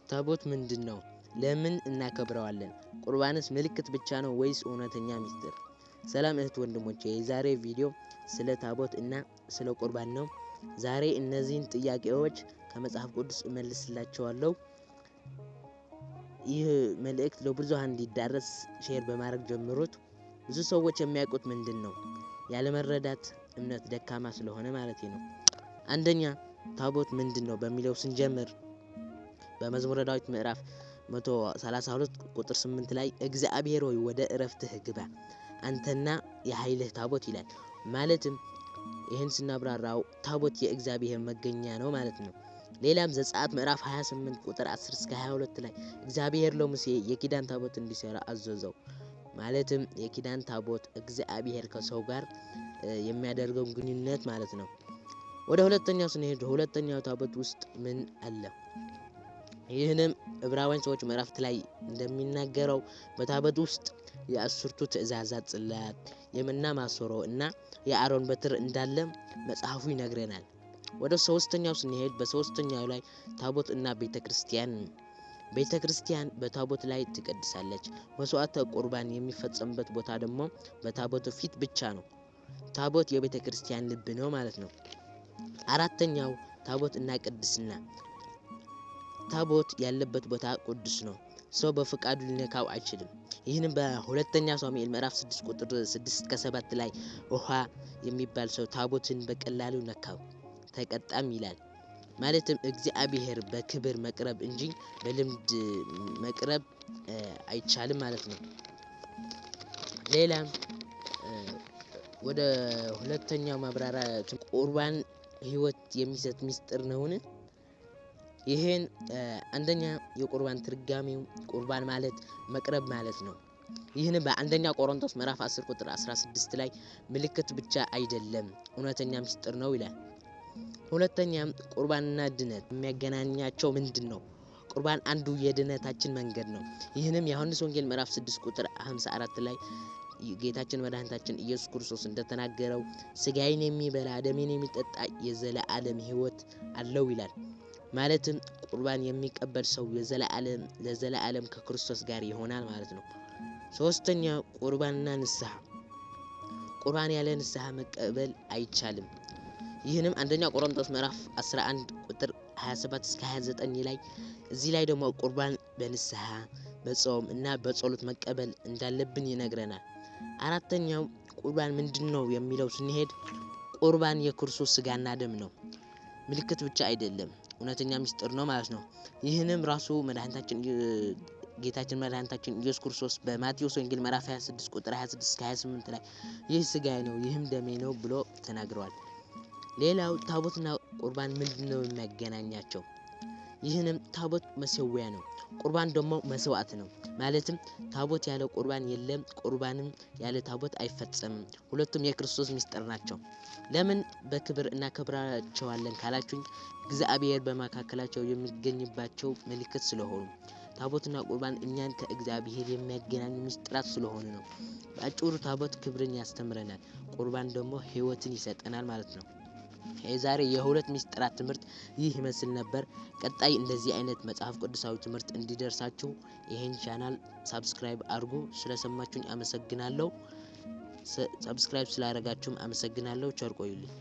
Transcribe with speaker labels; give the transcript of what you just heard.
Speaker 1: ታቦት ምንድን ነው? ለምን እናከብረዋለን? ቁርባንስ ምልክት ብቻ ነው ወይስ እውነተኛ ሚስጥር? ሰላም እህት ወንድሞቼ፣ የዛሬ ቪዲዮ ስለ ታቦት እና ስለ ቁርባን ነው። ዛሬ እነዚህን ጥያቄዎች ከመጽሐፍ ቅዱስ እመልስላቸዋለሁ። ይህ መልእክት ለብዙሃን እንዲዳረስ share በማድረግ ጀምሩት። ብዙ ሰዎች የሚያውቁት ምንድን ነው? ያለመረዳት እምነት ደካማ ስለሆነ ማለት ነው። አንደኛ፣ ታቦት ምንድን ነው በሚለው ስንጀምር በመዝሙረ ዳዊት ምዕራፍ 132 ቁጥር 8 ላይ "እግዚአብሔር ሆይ፣ ወደ እረፍትህ ግባ፣ አንተና የኃይልህ ታቦት" ይላል። ማለትም ይህን ስናብራራው ታቦት የእግዚአብሔር መገኛ ነው ማለት ነው። ሌላም ዘጸአት ምዕራፍ 28 ቁጥር 10 እስከ 22 ላይ እግዚአብሔር ለሙሴ የኪዳን ታቦት እንዲሰራ አዘዘው። ማለትም የኪዳን ታቦት እግዚአብሔር ከሰው ጋር የሚያደርገው ግንኙነት ማለት ነው። ወደ ሁለተኛው ስንሄድ ሁለተኛው ታቦት ውስጥ ምን አለ? ይህንም ዕብራውያን ሰዎች ምዕራፍ ላይ እንደሚናገረው በታቦት ውስጥ የአስርቱ ትእዛዛት ጽላት፣ የመና ማሰሮ እና የአሮን በትር እንዳለ መጽሐፉ ይነግረናል። ወደ ሶስተኛው ስንሄድ በሶስተኛው ላይ ታቦት እና ቤተ ክርስቲያን። ቤተ ክርስቲያን በታቦት ላይ ትቀድሳለች። መስዋዕተ ቁርባን የሚፈጸምበት ቦታ ደግሞ በታቦቱ ፊት ብቻ ነው። ታቦት የቤተ ክርስቲያን ልብ ነው ማለት ነው። አራተኛው ታቦት እና ቅድስና። ታቦት ያለበት ቦታ ቅዱስ ነው። ሰው በፈቃዱ ሊነካው አይችልም። ይህንም በሁለተኛ ሳሙኤል ምዕራፍ 6 ቁጥር 6 እስከ 7 ላይ ውሃ የሚባል ሰው ታቦትን በቀላሉ ነካው፣ ተቀጣም ይላል። ማለትም እግዚአብሔር በክብር መቅረብ እንጂ በልምድ መቅረብ አይቻልም ማለት ነው። ሌላ ወደ ሁለተኛው ማብራሪያ፣ ቁርባን ሕይወት የሚሰጥ ሚስጥር ነውን? ይህን አንደኛ የቁርባን ትርጓሜው ቁርባን ማለት መቅረብ ማለት ነው። ይህን በአንደኛ ቆሮንቶስ ምዕራፍ 10 ቁጥር 16 ላይ ምልክት ብቻ አይደለም፣ እውነተኛ ምስጢር ነው ይላል። ሁለተኛም ቁርባንና ድነት የሚያገናኛቸው ምንድን ነው? ቁርባን አንዱ የድነታችን መንገድ ነው። ይህንም ዮሐንስ ወንጌል ምዕራፍ 6 ቁጥር 54 ላይ ጌታችን መድኃኒታችን ኢየሱስ ክርስቶስ እንደተናገረው "ስጋዬን የሚበላ፣ ደሜን የሚጠጣ የዘለዓለም ሕይወት አለው" ይላል። ማለትም ቁርባን የሚቀበል ሰው የዘለዓለም ለዘለዓለም ከክርስቶስ ጋር ይሆናል ማለት ነው። ሶስተኛ፣ ቁርባንና ንስሐ። ቁርባን ያለ ንስሐ መቀበል አይቻልም። ይህንም አንደኛ ቆሮንቶስ ምዕራፍ 11 ቁጥር 27 እስከ 29 ላይ፣ እዚህ ላይ ደግሞ ቁርባን በንስሐ፣ በጾም እና በጸሎት መቀበል እንዳለብን ይነግረናል። አራተኛው ቁርባን ምንድን ነው የሚለው ስንሄድ ቁርባን የክርስቶስ ስጋና ደም ነው። ምልክት ብቻ አይደለም፣ እውነተኛ ምስጢር ነው ማለት ነው። ይህንም ራሱ መድኃኒታችን ጌታችን መድኃኒታችን ኢየሱስ ክርስቶስ በማቴዎስ ወንጌል ምዕራፍ 26 ቁጥር 26 እስከ 28 ላይ "ይህ ስጋዬ ነው፣ ይህም ደሜ ነው" ብሎ ተናግረዋል። ሌላው ታቦትና ቁርባን ምንድን ነው የሚያገናኛቸው? ይህንም ታቦት መሰዊያ ነው፣ ቁርባን ደግሞ መስዋዕት ነው። ማለትም ታቦት ያለ ቁርባን የለም፣ ቁርባንም ያለ ታቦት አይፈጸምም። ሁለቱም የክርስቶስ ምስጢር ናቸው። ለምን በክብር እናከብራቸዋለን ካላችሁኝ እግዚአብሔር በመካከላቸው የሚገኝባቸው ምልክት ስለሆኑ፣ ታቦትና ቁርባን እኛን ከእግዚአብሔር የሚያገናኙ ምስጢራት ስለሆኑ ነው። በአጭሩ ታቦት ክብርን ያስተምረናል፣ ቁርባን ደግሞ ሕይወትን ይሰጠናል ማለት ነው። የዛሬ የሁለት ምስጢራት ትምህርት ይህ ይመስል ነበር። ቀጣይ እንደዚህ አይነት መጽሐፍ ቅዱሳዊ ትምህርት እንዲደርሳችሁ ይህን channel subscribe አድርጉ። ስለሰማችሁኝ አመሰግናለሁ። Subscribe ስላደረጋችሁም አመሰግናለሁ። ቸር ቆዩልኝ።